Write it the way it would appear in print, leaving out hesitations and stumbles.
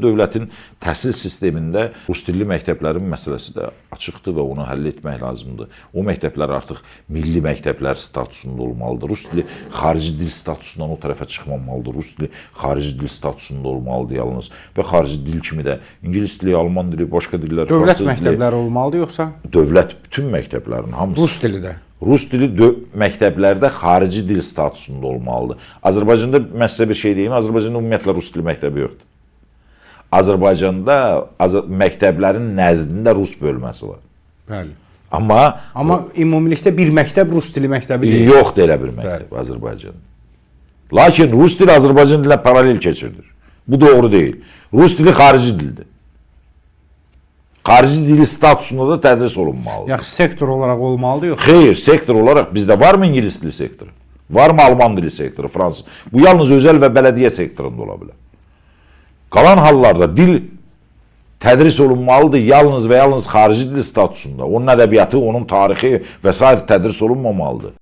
dövlətin təhsil sistemində rus dilli məktəblərin məsələsi də açıqdır və onu həll etmək lazımdır. O məktəblər artıq milli məktəblər statusunda olmalıdır. Rus dili xarici dil statusundan o tərəfə çıxmamalıdır. Rus dili xarici dil statusunda olmalıdır yalnız və xarici dil kimi də ingilis dili, alman dili, başqa dillər, dövlət fransız dili, məktəbləri olmalıdır yoxsa dövlət bütün məktəblərin hamısı rus dili də? Rus dili məktəblərdə xarici dil statusunda olmalıdır. Azərbaycanda mən sizə bir şey deyim, Azərbaycanda ümumiyyətlə rus dili məktəbi yoxdur. Azərbaycanda məktəblərin nəzdində rus bölməsi var. Bəli. Amma ümumilikdə bir məktəb rus dili məktəbi deyil. Yoxdur elə bir məktəb Azərbaycanda. Lakin rus dili Azərbaycan dilinə paralel keçirilir. Bu doğru deyil. Rus dili xarici dildir. Xarici dili statusunda da tədris olunmalıdır. Yaxşı, sektor olaraq olmalıdır yoxsa? Xeyr, sektor olaraq bizdə varmı ingilis dili sektoru? Varmı alman dili sektoru, fransız? Bu yalnız özəl və bələdiyyə sektorunda ola bilər. Qalan hallarda dil tədris olunmalıdır yalnız və yalnız xarici dil statusunda. Onun ədəbiyyatı, onun tarixi və sair tədris olunmamalıdır.